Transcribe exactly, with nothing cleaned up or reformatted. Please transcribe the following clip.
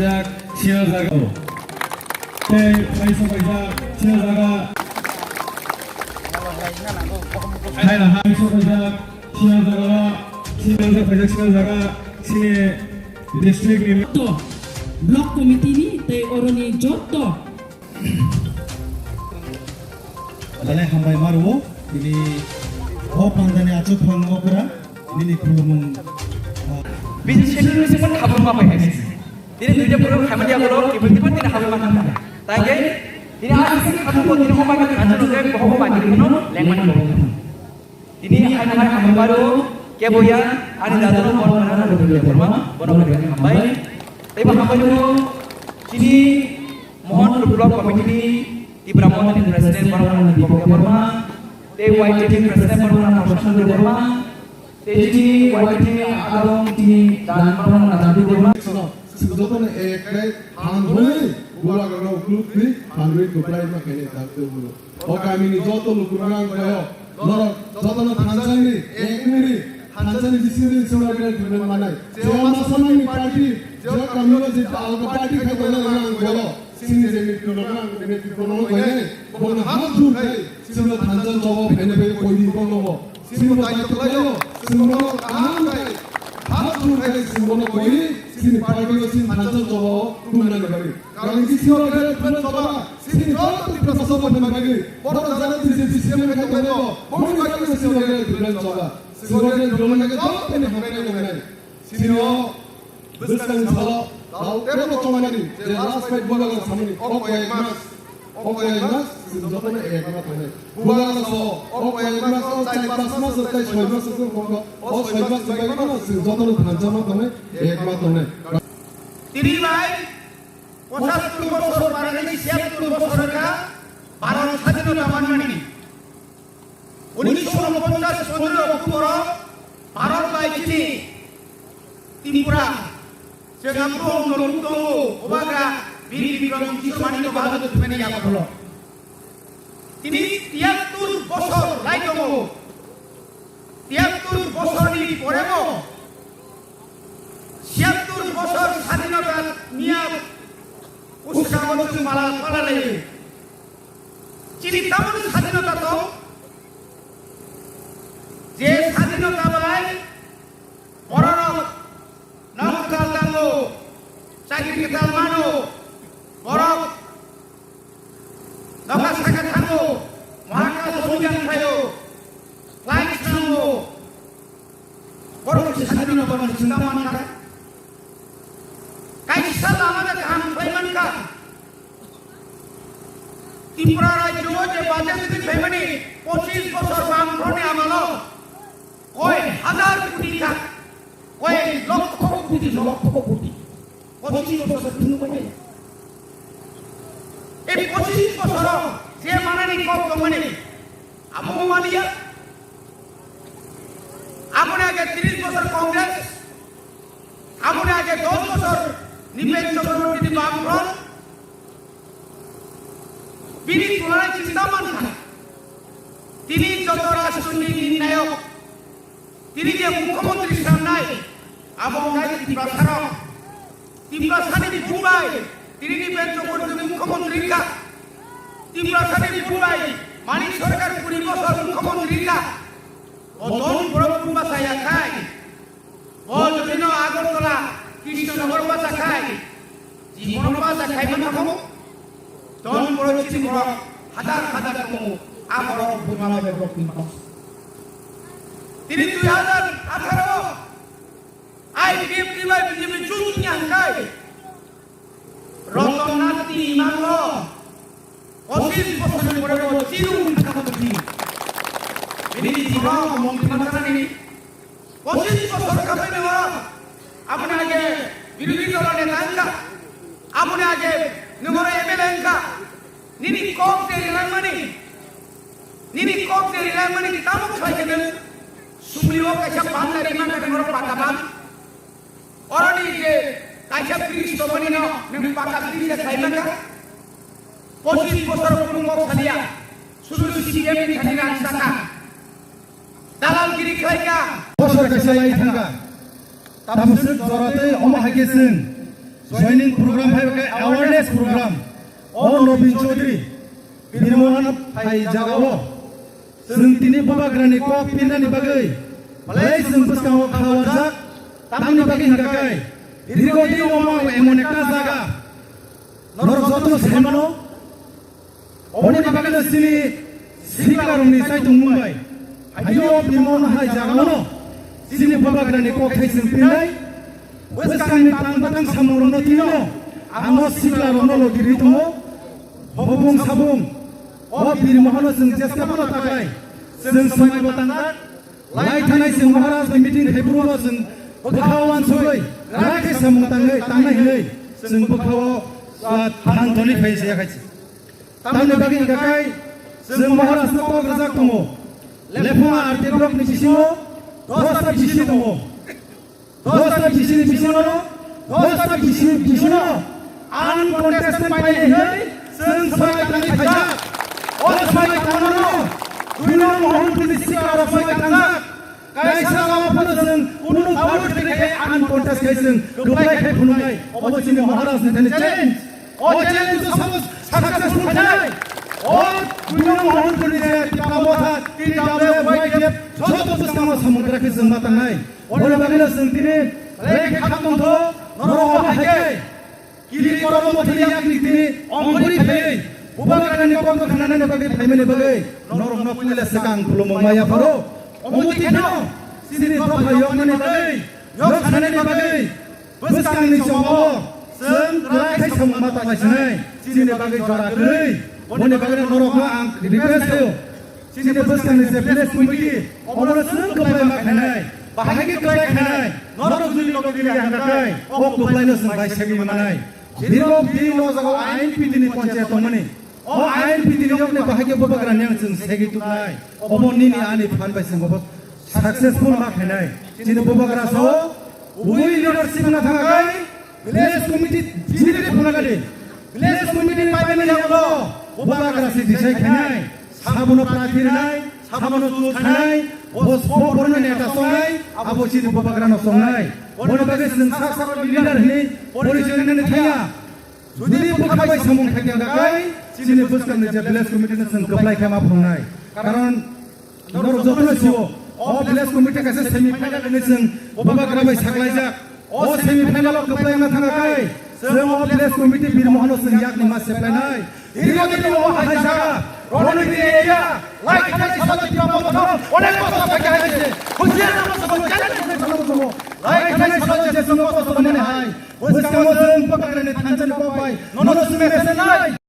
Sina jaga. Tei paisa paisa sina jaga. Hai na hai paisa paisa sina jaga. Sina jaga paisa sina jaga. Sini district ni. To, block committee ni tei oroni jotto. Belai hambai ma rwo, tini o pandani achuk phang okra, nini khulumung, ah, bini sini sini pun khabur ma pai hai. Tini duita pura khamani agolo, kibun kibun tini khabur ma khamani. Tangke, tini asli khabur ko tini opa ka khanjano ke boho ma tini no lengmani boho. Tini hai hai hambai ma rwo, kebo ya, ani dadano bor mana na rwo ya borma, bono kari hambai. Tei bo hambai rwo, tini Mohanpur Block Committee ni Tipra Mothani President Barmana Deepak Debbarma, tei Y T F ni President Barmana Prashant Debbarma, tei chini Y T F ni adong chini Dan Barmana Rantu Debbarma. Chwng jotono ek khai phan hwnwi, bubagrano uklukni phanwi kwplai ma khainai dak tei bulo. O kamini joto lukurokno ang khlaio, norok jotono thansa wngwi, ek wngwi, thansa ni bisingtwi chwngno belai development manai. Je o masamani party, je o kamio je alga party khai tongnai, ang khlaio. Chini je netrokno ang netrokno khlainai, bono hap jur khai, chwngno thansa jobo phaina bai koidi bono bo. Chini bo daityo khlaio, chwng bono kaham khai, hap jur khai chwng bono koi, chini party o chini thansa jobo o tumnani bagwi. Karon chini o khe thansa jobo, chini joto Tiprasa jobo ni bagwi. Bono jana chini je B C M khai tongo, bono bagwi chini o khe thansa jobo. Chini o khe thansa jobo ni hambai nai nai. Chini o bwskang salo, tao tebo chongmani, je last fight bubagra samani, o koyek mas, o koyek mas, chwng jotono ek ma tongnai. Bubagra so, o koyek mas, o chai pas mas, o chai soi mas, o chwng kongkho, o soi mas bai kono chwng jotono thansa ma tongnai, ek ma tongnai. Tini bai, pochattor bosor barani siyattor bosor wngkha Bharat sadhinota manmani. Unisho unoponchas pondro October o Bharat bai chini Tripura, chwng Abraham no nuk tongo, Bubagra Bir Bikram Kishore Manikya Bahadur Tripurani yagulo. Tini tiyattor bosor lai tongo. Tiyattor bosorni porebo, siyattor bosor sadhinota niya uskamo chwng pala pala lai. Chini tamoni sadhinota tong, je sadhinota bai bororok nok kwtal tango, chakri kwtal mano, borok nokha saka thango, mahaka somijan khayo, flight nango, borok sadhinota bai chwng tamo mankha. Kaisa lama de kaham khlai mankha. Tripura rajyo o je budget twi phaimani pochis bosor bam roni amalo koi hajar koti kha, koi lokho koti, lokho koti. Pochis bosor thwngwi manya. Ei pochis bosoro je manani kok tongmani, abo maliya. Aboni age tris bosor Congress, aboni age dos bosor Nipen Chakraborty ni Bam Front. Bini tulai chinta mankha. Tini joto rajnitik nirnayok, tini je mukhyamantri sanai, abo wngkha Tiprasarok. Tiprasani bubai, tini ni Nipen Chakraborty mukhyamantri wngkha. Tiprasani bubai, Manik Sarkar kuri bosor mukhyamantri wngkha. O don borok buma saya khai. Bo jodi no Agartala, Krishnanagar bacha khai, jibon bacha khai man thango, don borok chini borok hajar hajar tongo, a borok buma bai borok ni borok. Tini dui hajar atharo, I P F T bai B J P jut ni hangkai, Ratan Nati Imango, pochis bosor ni pore bo chiru wngkha bini. Bini jibon montri manjani pochis bosor khabai nangma. Aboni age birodhi dolo neta wngkha, aboni age nungora M L A wngkha. Nini kok je rilangmani, nini kok je rilangmani tamo khlai khe nwng sumli o kaisa banda rimani nungora pata bang. Oroni je kaisa bridge tongmani no nwng paka bridge se khlai mangkha. Pochis bosor phuru kok saliya, sudu C P M ni thani rang saka. Dalalgiri khlai kha. Bosor kaisa lai thangkha. Tabuk swk jora tei omo hai khe chwng joining program hai khe awareness program. O Nobin Chaudhary Birmohan phai jagao chwng tini Bubagrani kok pinani bagwi belai chwng bwskango kha warjak. Tamni bagwi hwnkha khe dirgo din omo emon ekta jaga norok jotono sai mano. Oboni bagwino chini siklarokni chaitung mung bai. Haino Birmohan hai jagano chini Bubagrani kokthai chwng pinai. Bwskangni tang bwtang samungrokno tino. Ang o siklarokno logi ri tongo. Hobung sabung. O Birmohano chwng jeskabano taklai. Chwng swmaibo tangjak. Lai thanai chwng Maharaj ni meeting khai phuru bo chwng bwkhao uansugwi rai khe samung tangwi tangnai hinwi chwng bwkhao, ah, than toni phai se yakhai se. Tamni bagwi hwnkha khai chwng Maharaj no kok rwjak tongo. Lephunga R T block ni bisingo dosta bisi tongo. Dosta bisi ni bisingo dosta bisi bisingo uncontested painai hinwi chwng swmai tangwi phaijak. O swmai tangmano Duinong Mohanpurni siklarok swmai tangjak. Kaisa lama phano chwng kunu power twi khai uncontest khai chwng kwplai khai phunuknai. Obo chini Maharaj ni thani challenge. O challenge o sabo successful khainai. O Duinong Mohanpurni je Tipra Motha, T W F, Y T F, joto bwskango samung kwrak khe chwng ma tangnai. Oro bagwino chwng tini belai khe kha tongtho, norok obo hai khe kiri kormo thani yakni tini ongkhorwi phaiwi Bubagrani kokno khnanani bagwi phaimani bagwi norokno puila swkang khulumung ma yapharo. Omo twi kheno chini dopha yoknani bagwi, yok sanani bagwi bwskangni chomo chwng kwrak khe samung ma tanglaisingwi chini bagwi jora kwrwi. Boni bagwino norokno ang request khlaio. Chini bwskangni je village committee, omono chwng kwplai ma khainai, bahai khe kwplai khainai, norok juni logi dili hangkha khai, o kwplaino chwng bai segwi manai. Dirgo din o jaga I N P T ni panchayat tongmani. O I N P T ni yokni bahai khe Bubagrani ang chwng segwi tuknai. Obo nini ani phan bai chwng obo successful ma khainai. Chini Bubagra sao, ui leadership na thangkha khai, village committee jiri phunakha di. Village committee paimani yago Bubagra si decide khainai. Sabono party rinai, sabono chul khainai, bo, bo borokno neta songnai, abo chini Bubagrano songnai. Boni bagwi chwng sak sak leader hinwi porichoi rinani thangya. Jodi bwkha bai samung khaikha khe, chini bwskangni je village committee no chwng kwplai khe ma phunuknai. Karon norok jotono sio, o village committee kaisa semi final hinwi chwng Bubagra bai saklaijak. O semi final o kwplai wngna thangkha khai, chwng o village committee Birmohano chwng yakni ma seplainai. Dirgo din o hai jaga, Ronogiri area, lai khanai salo Tipra Motha, onek kosto khaikha hai se. Husiar namo sabo, challenge khainai salo sabo. Lai khanai salo je chwng kosto mani hai. Bwskango chwng Bubagrani thansa ni kok bai, nono chwng mese nai.